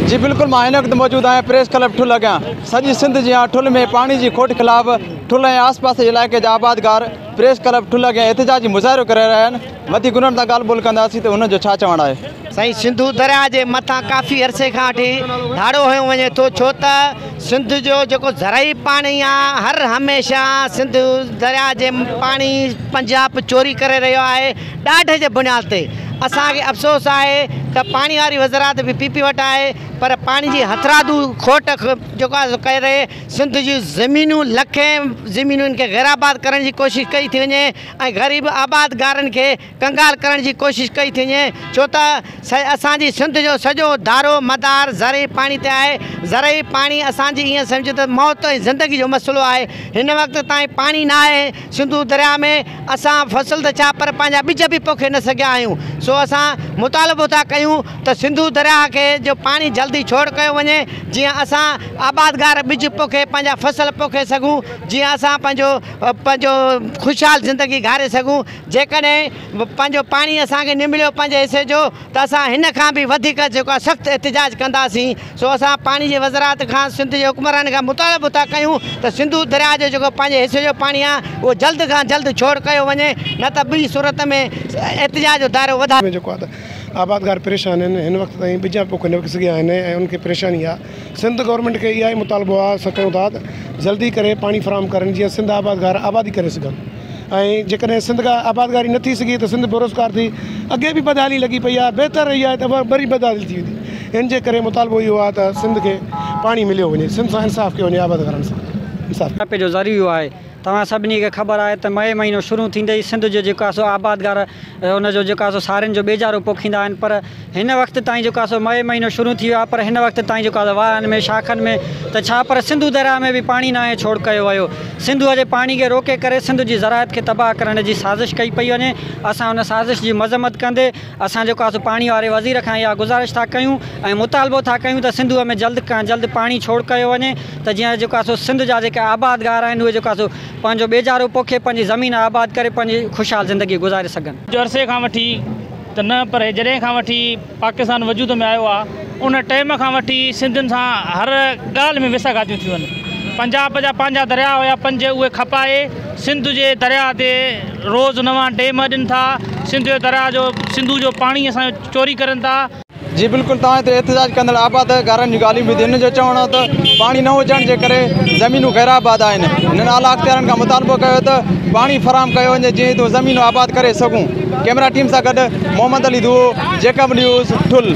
جي بلڪل مان هن وقت موجود آهيان پريس ڪلب ٺل اڳيان. سڄي سنڌ جيان ٺل ۾ پاڻي جي کوٽ خلاف ٺل ۽ آس پاس جي علائقي جا آبادگار پريس ڪلب ٺل اڳيان احتجاجي مظاهرو ڪري رهيا آهن. وڌيڪ انهن سان ڳالهه ٻولهه ڪنداسين ته انهن جو ڇا چوڻ آهي. سائين سنڌو درياء جي مٿان ڪافي عرصي کان وٺي ڌاڙو هنيو وڃي ٿو ڇو ته سنڌ جو جيڪو زرعي پاڻي آ هر هميشه سنڌو درياء جي پاڻي پنجاب چوري ڪري رهيو آهي ڏاڍ جي بنياد تي اسان کي افسوس آهي ته پاڻي واري وزارت به پي پي وٽ آهي پر پاڻي جي هٿرادو کوٽ جيڪو آهي سو ڪري سنڌ جون زمينون لکين زمينن کي غير آباد ڪرڻ جي ڪوشش ڪئي ٿي وڃي ۽ غريب آبادگارن کي ڪنگال ڪرڻ جي ڪوشش ڪئي ٿي وڃي ڇو ته اسان جي سنڌ جو سڄو دارو مدار زرعي پاڻي تي آهي زرعي پاڻي اسان جي ائين سمجهو ته موت ۽ زندگي جو مسئلو آهي هن وقت تائين پاڻي نه آهي سنڌو درياء ۾ اسان فصل ته ڇا پر پنهنجا ٻج به پوکي نه سگهيا آهيون سو اسان مطالبو ٿا ڪيون ته سنڌو درياء کي جو پاڻي جلدي ڇوڙ ڪيو وڃي جيئن اسان آبادگار ٻج پوکي پنهنجا فصل پوکي سگهون جيئن اسان پنهنجو پنهنجو خوشحال زندگي گهاري سگهون جيڪڏهن پنهنجو پاڻي اسان کي نه مليو پنهنجي حصي جو ته اسان هن کان به وڌيڪ جيڪو آهي سخت احتجاج ڪنداسين سو اسان پاڻي جي وزارت کان سنڌ جي حڪمرانن کان مطالبو ٿا ڪيون ته سنڌو درياء جو جيڪو پنهنجي حصي جو پاڻي آهي اهو جلد کان جلد ڇوڙ ڪيو وڃي نه ته ٻي صورت ۾ احتجاج جو دائرو وڌايو. ۾ جيڪو آهي ته آبادگار پريشان آهن هن وقت تائين ٻج پوکي نه سگهيا آهن ۽ انهن کي پريشاني آهي سنڌ گورنمينٽ کي اها ئي مطالبو آهي اسان ڪيون ٿا ته جلدي ڪري پاڻي فراهم ڪرن جيئن سنڌ آبادگار آبادي ڪري سگهن ۽ جيڪڏهن سنڌ کان آبادگاري نه ٿي سگهي ته سنڌ بيروزگار ٿي اڳي به بدحالي لڳي پئي آهي بهتر اها آهي ته وري بدحالي ٿي ويندي ان جي ڪري مطالبو اهو آهي ته سنڌ کي پاڻي مليو وڃي سنڌ سان انصاف ڪيو وڃي آبادگارن سان انصاف. کپي جو ذريعو آهي توهان سڀني کي خبر آهي ته مئي مهينو شروع ٿيندي ئي سنڌ جو جيڪو آهي سو آبادگار ان جو جيڪو آهي سو سارين جو ٻيجارو پوکيندا آهن پر هن وقت تائين جيڪو آهي سو مئي مهينو شروع ٿي ويو آهي پر هن وقت تائين جيڪو آهي واهن ۾ شاخن ۾ ته ڇا پر سنڌو درياء ۾ به پاڻي ناهي ڇوڙ ڪيو ويو سنڌوء جي پاڻي کي روڪي ڪري سنڌ جي زراعت کي تباهه ڪرڻ جي سازش ڪئي پئي وڃي اسان ان سازش جي مذمت ڪندي اسان جيڪو آهي سو پاڻي واري وزير کان اها گذارش ٿا ڪيون ۽ مطالبو ٿا ڪيون ته سنڌوء ۾ جلد کان جلد پاڻي ڇوڙ ڪيو وڃي ته جيئن جيڪو آهي سو سنڌ جا جيڪي آبادگار آهن اهي جيڪو آهي سو پنهنجو ٻيجارو پوکي پنهنجي زمين آباد ڪري پنهنجي خوشحال زندگي گذاري سگهن. ڪجهه عرصي کان وٺي ته نه پر جڏهن کان وٺي پاڪستان وجود ۾ آيو آ ان ٽيم کان وٺي سنڌين سان هر ڳالهه ۾ ويساهگهاتيون ٿيون آهن. پنجاب جا پنهنجا درياء هيا پنج اهي کپائي سنڌ جي درياء تي روز نوان ڊيم اڏين ٿا سنڌ جو درياء جو سنڌو جو پاڻي اسان جو چوري ڪرين ٿا. جي بلڪل توهان هتي احتجاج ڪندڙ آبادگارن جون ڳالهيون ٻڌيون هنن جو چوڻ هو ته پاڻي نه هجڻ جي ڪري زمينون غير آباد آهن هنن اعليٰ اختيارين کان مطالبو ڪيو ته پاڻي فراهم ڪيو وڃي جيئن هتون زمينون آباد ڪري سگهون ڪئميرا ٽيم سان گڏ محمد علي ڌوئو جيڪب نيوز ٺل.